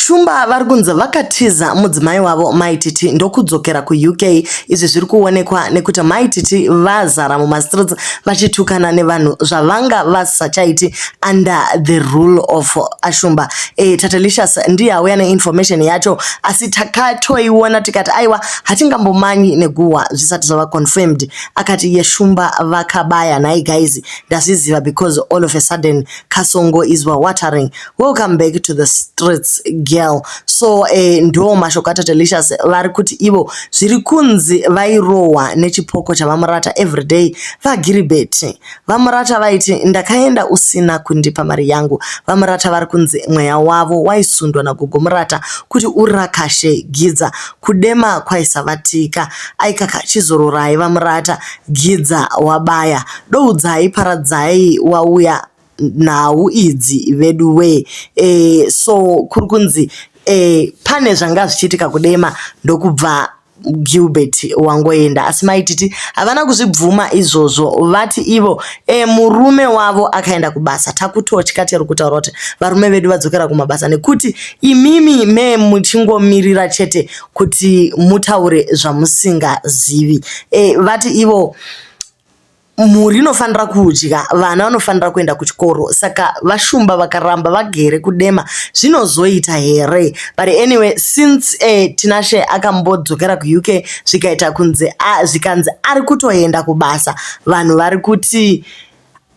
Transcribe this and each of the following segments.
Shumba vari kunzi vakatiza mudzimai wavo Mai Titi ndokudzokera kuUK. Izvi zviri kuonekwa nekuti Mai Titi vazara mumastreets vachitukana nevanhu zvavanga vasisachaiti under the rule of Ashumba. Tatelicious ndiye auya neinformation yacho, asi takatoiona tikati aiwa, hatingambomanyi neguhwa zvisati zvava confirmed. Akati yeshumba vakabaya. Nhai guys, ndazviziva because all of a sudden Kasongo is watering. Welcome back to the streets, girl. So ndo mashoko aTatelicious. Vari kuti ivo zviri kunzi vairohwa nechipoko chavamurata everyday. VaGiribheti, vamurata vaiti, "Ndakaenda usina kundipa mari yangu." Vamurata vari kunzi mweya wavo waisundwa nagogo Murata kuti urakashe Gidza. Kudema kwaisavatika. Aikaka, chizororai vamurata, Gidza wabaya. Doudzai paradzai wauya nhau idzi vedu we. So kuri kunzi pane zvanga zvichiitika kudema, ndokubva Gilbert wangoenda, asi Maititi havana kuzvibvuma izvozvo. Vati ivo murume wavo akaenda kubasa. Takutotya chero kutaura kuti varume vedu vadzokera kumabasa, nekuti imimi me muchingomirira chete kuti mutaure zvamusingazivi. Vati ivo mhuri inofanira kudya, vana vanofanira kuenda kuchikoro, saka vashumba vakaramba vagere kudema zvinozoita here? But anyway, since Tinashe akambodzokera kuUK, zvikaita kunze, zvikanzi ari kutoenda kubasa, vanhu vari kuti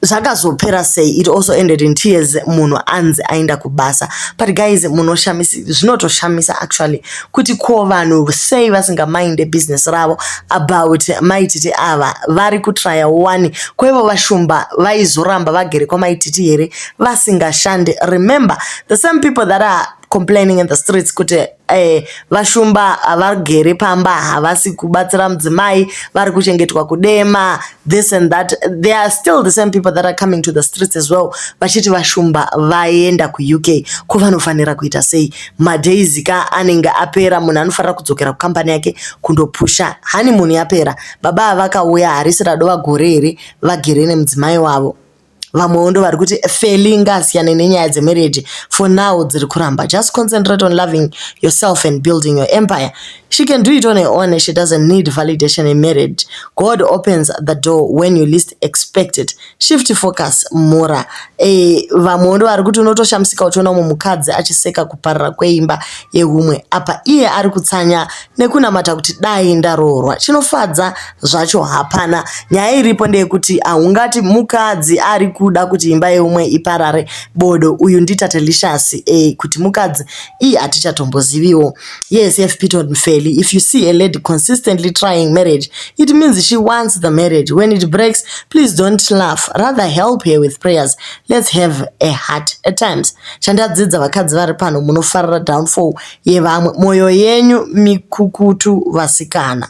zvakazopera sei? It also ended in tears, munhu anzi aenda kubasa. But guys, zvinotoshamisa actually kuti ko vanhu sei vasingamainde business ravo about Maititi ava vari kutraya one kwaivo. Vashumba vaizoramba vagere kwamaititi here vasingashande? Remember, the same people that are complaining in the streets kuti vashumba havagere pamba, havasi kubatsira mudzimai, vari kuchengetwa kudema, this and that, they are still the same people that are coming to the streets as well vachiti vashumba vaenda kuUK. Ko vanofanira kuita sei? Madays ka anenge apera, munhu anofanira kudzokera kukambani yake kundopusha. Honeymoon yapera, baba vakauya, harisi radova gore here vagere nemudzimai wavo? Vamwewo ndo vari kuti Feli ngaasiyane nenyaya dzemarriage for now, dziri kuramba. Just concentrate on loving yourself and building your empire. She can do it on her own. She doesn't need validation in marriage. God opens the door when you least expect it. Shift focus mura. Vamwewo ndo vari kuti unotoshamisika uchiona umwe mukadzi achiseka kuparara kweimba yeumwe, apa iye ari kutsanya nekunamata kuti dai ndaroorwa. Chinofadza zvacho hapana. Nyaya iripo ndeyekuti haungati mukadzi ari kuda kuti imba yeumwe iparare bodo. Uyu ndiTatelicious. Kuti mukadzi ii hatichatomboziviwo. Yes, F Piton Feli, if you see a lady consistently trying marriage, it means she wants the marriage. When it breaks, please don't laugh, rather help her with prayers. Let's have a heart at times. Chandadzidza, vakadzi vari pano munofarira downfall yevamwe, mwoyo yenyu mikukutu vasikana.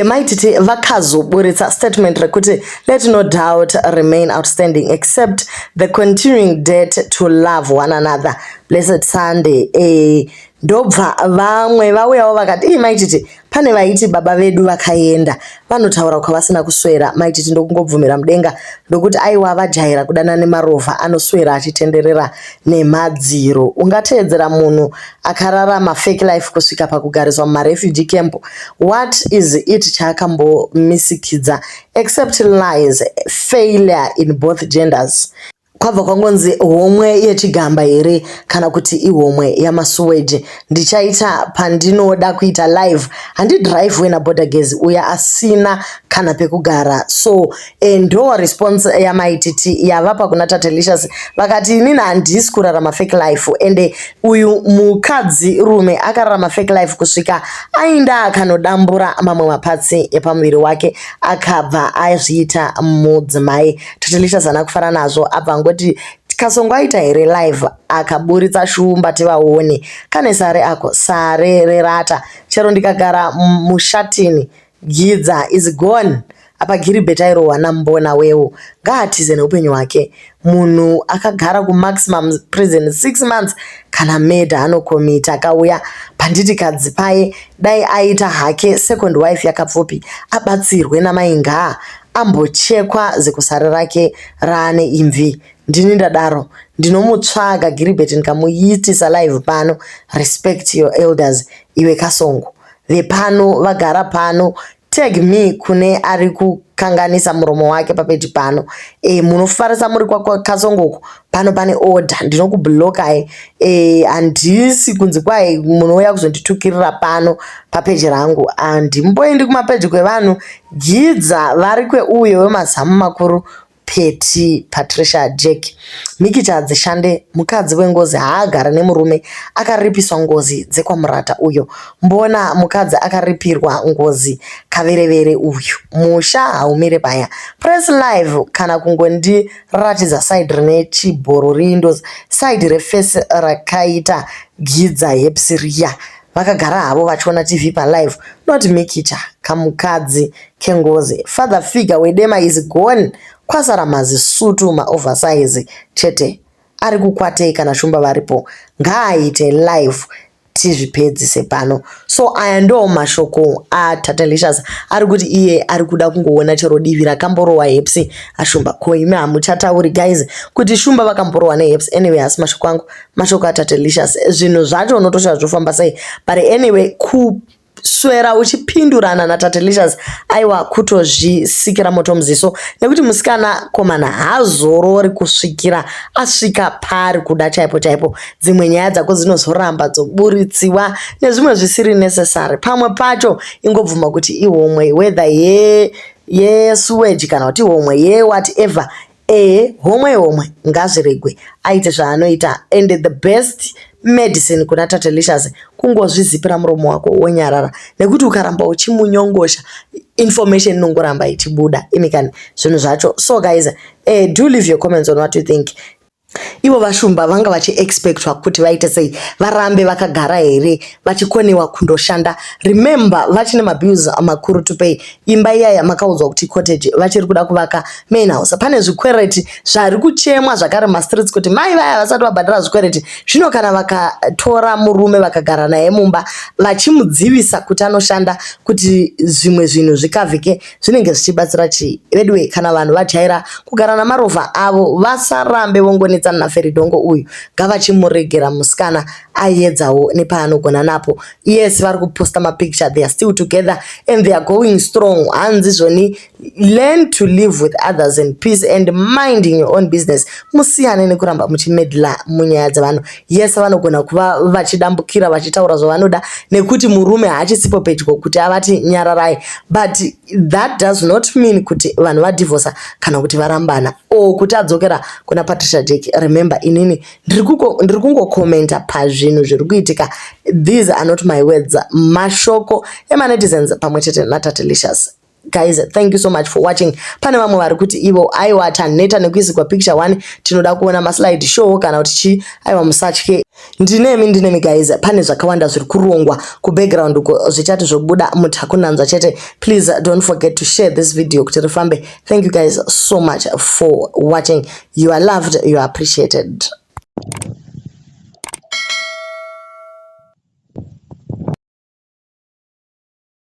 Maititi vakazoburitsa statement rekuti, "Let no doubt remain outstanding except the continuing debt to love one another. Blessed Sunday." Ndobva vamwe vauyawo vakati, "Ii Maititi, pane vaiti baba vedu vakaenda vanotaura kwavasina kuswera." Maititi ndokungobvumira mudenga ndokuti, "Aiwa, vajaira kudana nemarovha anoswera achitenderera nemadziro. Ungateedzera munhu akararama fake life kusvika pakugariswa mumarefugee camp? What is it chaakambomisikidza except lies? Failure in both genders." Kwabva kwangonzi, "Homwe yechigamba here kana kuti ihomwe yamasuweji? Ndichaita pandinoda kuita live, handidhiraivhwe naborder gas uya asina kana pekugara." So ndo response yamaititi yavapa kuna Tatelicious. Vakati, "Inini handisi kurarama fake life, ende uyu mukadzi rume akararama fake life kusvika ainda akanodambura mamwe mapatsi epamuviri wake, akabva azviita mudzimai." Tatelicious haana kufara nazvo, abva angoti, "Kasongo aita here live akaburitsa shumba tivaone? Kane sare ako, sare rerata. Chero ndikagara mushatini, Gidza is gone." Apa Giribhet airohwa nambona wewo, ngaatize neupenyu hwake. Munhu akagara kumaximum prison 6 months, kana murder anokomita. Akauya panditi kadzi paye, dai aita hake second wife yakapfupi, abatsirwe namaingaa, ambochekwa zikusare rake raane imvi. Ndini ndadaro. Ndinomutsvaga Giribheti ndikamuitisa live pano. Respect your elders iwe Kasongo. Vepano vagara pano tag me kune ari kukanganisa muromo wake papeji pano. E, munofarisa muri kwakasongo uko pano pane order ndinokublokai. E, handisi kunzi kwai munouya kuzonditukirira pano papeji rangu. Handimboendi kumapeji kwevanhu. Gidza vari kweuyo wemazamu makuru Petty Patricia Jack. Mikicha hadzishande, mukadzi wengozi haagare nemurume akaripiswa ngozi dzekwaMurata uyo. Mbona mukadzi akaripirwa ngozi kaverevere uyu. Musha haumire paya. Press live kana kungondiratidza side rine chibhororindo side reface rakaita gidza herpes riya. Vakagara havo vachiona TV palive not Mikicha kamukadzi kengozi. Father figure wedema is gone kwasara mazisutu maoversize chete. Ari kukwatei kana shumba varipo ngaaite live tizvipedzise pano. So aya ndo mashoko aTatelicious ari kuti iye ari kuda kungoona chero divi rakamborohwa herpes ashumba. Ko imi hamuchatauri guys kuti shumba vakamborohwa neherpes. Anyway, asi mashoko angu mashoko aTatelicious. Zvinhu zvacho unotosha zvofamba sei, but anyway kuswera uchipindurana naTatelicious aiwa kutozvisikira moto muziso nekuti musikana komana haazorori kusvikira asvika paari kuda chaipo chaipo. Dzimwe nyaya dzako dzinozoramba dzoburitsiwa nezvimwe zvisiri necessary. Pamwe pacho ingobvuma kuti ihomwe whether yesewage kana kuti ihomwe yewhatever. Ehe, homwe homwe ngazviregwe aite zvaanoita. And the best medicine kuna Tatelicious kungozvizipira muromo wako wonyarara, nekuti ukaramba uchimunyongosha information inongoramba ichibuda imikani zvinhu zvacho. So guys, do leave your comments on what you think. Ivo vashumba vanga vachiexpectwa kuti vaite sei? Varambe vakagara here vachikoniwa kundoshanda? Remember vachine mabills makuru to pay. Imba iyaya makaudzwa kuti cottage, vachiri kuda kuvaka main house. Pane zvikwereti zvari kuchemwa zvakare mumastreets kuti mai vaya vasati vabhadhara zvikwereti. Zvino kana vakatora murume vakagara naye mumba vachimudzivisa kuti anoshanda kuti zvimwe zvinhu zvikavhike, zvinenge zvichibatsira chii? Veduwe, kana vanhu vajaira kugara namarovha avo vasarambe vongonetsana naFeridhongo uyu. Ngavachimuregera musikana aiedzawo nepaanogona napo. Yes, vari kuposta mapicture, they are still together and they are going strong. Hanzi zvoni learn to live with others in peace and minding your own business. Musiyane nekuramba muchimedla munyaya dzevanhu. Yes, vanogona kuva vachidambukira vachitaura zvavanoda nekuti murume haachisipo pedyo kuti avati nyararai, but that does not mean kuti vanhu vadhivhosa kana kuti varambana or kuti adzokera kuna Patricia Jack. Remember, inini ndiri kungokomenta pazvinhu zviri kuitika. These are not my words, mashoko emanetizens pamwe chete naTatelicious. Guys, thank you so much for watching. Pane vamwe vari kuti ivo aiwa taneta nekuisigwa picture one, tinoda kuona maslide show kana kuti chii. Aiwa, musatye, ndinemi, ndinemi guys. Pane zvakawanda zviri kurongwa kubackground uko zvichati zvobuda mutakunanzva chete. Please don't forget to share this video kuti rifambe. Thank you guys so much for watching. You are loved, you are appreciated.